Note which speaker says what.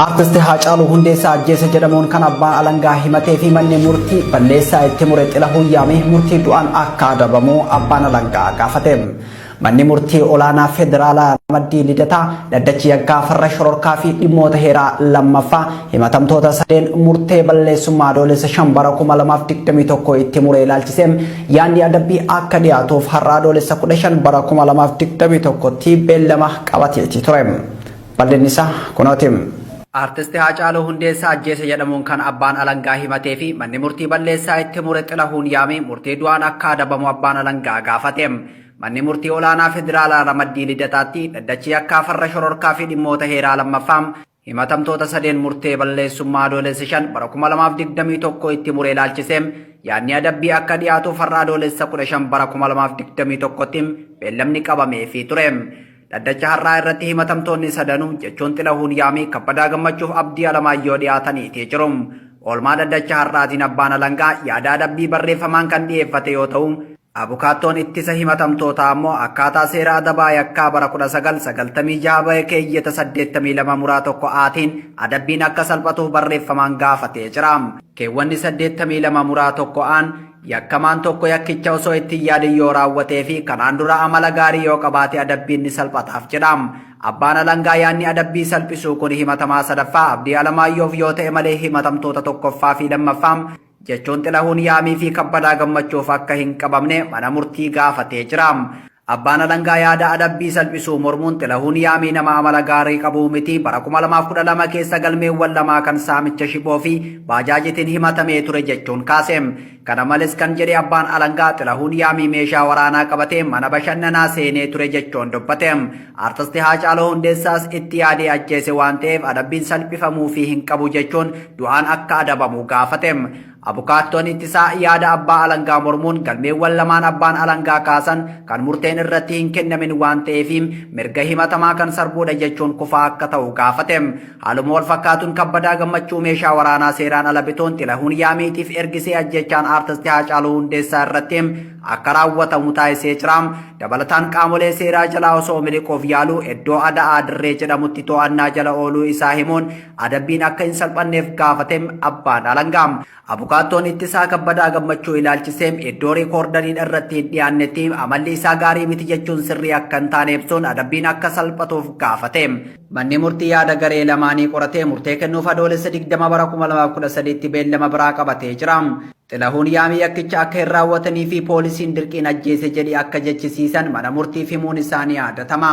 Speaker 1: Artisti Haacaaluu Hundeessaa ajjeese jedhamuun kan abbaan alangaa himatee fi manni murtii balleessaa itti mure Xilahuun Yaamii murtii du'aan akka adabamu abbaan alangaa gaafate. Manni murtii olaanaa federaalaa ramaddii Lidataa dhaddachi yakkaa farra shororkaa fi dhimmoota heeraa lammaffaa himatamtoota sadeen murtee balleessummaa Adoolessa 5 bara 2021 itti mure ilaalchisee yaadni adabbii akka dhiyaatuuf har'a Adoolessa 15 bara 2021tti beellama qabateeti ture. Bal'inni isaa kunooti. Artisti Haacaaluu Hundeessaa ajjeese jedhamuun kan abbaan alangaa himatee fi manni murtii balleessaa itti mure Xilahuun Yaamii murtii du'aan akka adabamu abbaan alangaa gaafate. Manni murtii olaanaa federaalaa ramaddii Lidataatti dhaddachi yakkaa farra shororkaa fi dhimmoota heeraa lammaffaa himatamtoota sadeen murtee balleessummaa Adoolessa 5 bara 2021 itti mure ilaalchisee yaadni adabbii akka dhiyaatuuf har'a Adoolessa 15 bara 2021tti beellamni qabameefii ture. Dhaddacha har'aa irratti himatamtoonni sadanuu jechuun Xilahuun Yaamii, Kabbadaa Gammachuuf Abdii Alamaayyoo dhiyaataniiti jiru. Oolmaa dhaddacha har'aatiin abbaan alangaa yaada adabbii barreeffamaan kan dhiyeeffate yoo ta'u, abukaattoon ittisa himatamtootaa ammoo akkaataa seera adabaa yakkaa bara 1996 bahe keeyyata 82 muraa 1 Aatiin adabbiin akka salphatuuf barreeffamaan gaafatee jira. Keewwanni 82 muraa 1 Aan Yakkamaan tokko yakkicha osoo itti hin yaadin yoo raawwatee fi kanaan dura amala gaarii yoo qabaate adabbiin ni salphataaf jedha. Abbaan alangaa yaadni adabbii salphisuu kun himatamaa sadaffaa Abdii Alamaayyoof yoo ta'e malee himatamtoota tokkoffaa fi lammaffaa jechuun Xilahuun Yaamii fi Kabbadaa Gammachuuf akka hin qabamne mana murtii gaafatee jira. Abbaan alangaa yaada adabbii salphisuu mormuun Xilahuun Yaamii nama amala gaarii qabuu miti bara 2012 keessa galmeewwan lamaa kan saamicha shiboo fi baajaajitiin himatamee ture jechuun kaase. Kana malees kan jedhe abbaan alangaa Xilahuun Yaamii meeshaa waraanaa qabatee mana bashannanaa seenee ture jechuun dubbate. Artisti Haacaaluu Hundeessaas itti yaadee ajjeese waan ta'eef adabbiin salphifamuufii hin qabu jechuun du'aan akka adabamu gaafate. Abukaattoon ittisaa yaada abbaa alangaa mormuun galmeewwan lamaan abbaan alangaa kaasan kan murteen irratti hin kennamin waan ta'eef mirga himatamaa kan sarbuudha jechuun kufaa akka ta'u gaafate. Haaluma wal fakkaatuun Kabbadaa Gammachuu meeshaa waraanaa seeraan ala bituun Xilahuun Yaamiitiif ergisee ajjeechaan Aartisti Haacaaluu Hundeessaa irratti akka raawwatamu taasisee jira. Dabalataan qaamolee seeraa jalaa osoo miliquuf yaaluu iddoo Ada'aa Dirree jedhamutti to'annaa jala ooluu isaa himuun adabbiin akka hin salphanneef gaafate abbaan alangaa. Abukaattoon ittisaa Kabbadaa Gammachuu ilaalchisee iddoo rikoordariin irratti hin dhiyaannetti amalli isaa gaarii miti jechuun sirrii akka hin taane ibsuun adabbiin akka salphatuuf gaafate. Manni murtii yaada garee lamaanii qoratee murtee kennuuf Adoolessa 20 bara 2013tti beellama biraa qabatee jira. Xilahuun Yaamii yakkicha akka hin raawwatanii fi poolisiin dirqiin ajjeese jedhi akka jechisiisan mana murtiif himuun isaa ni yaadatama.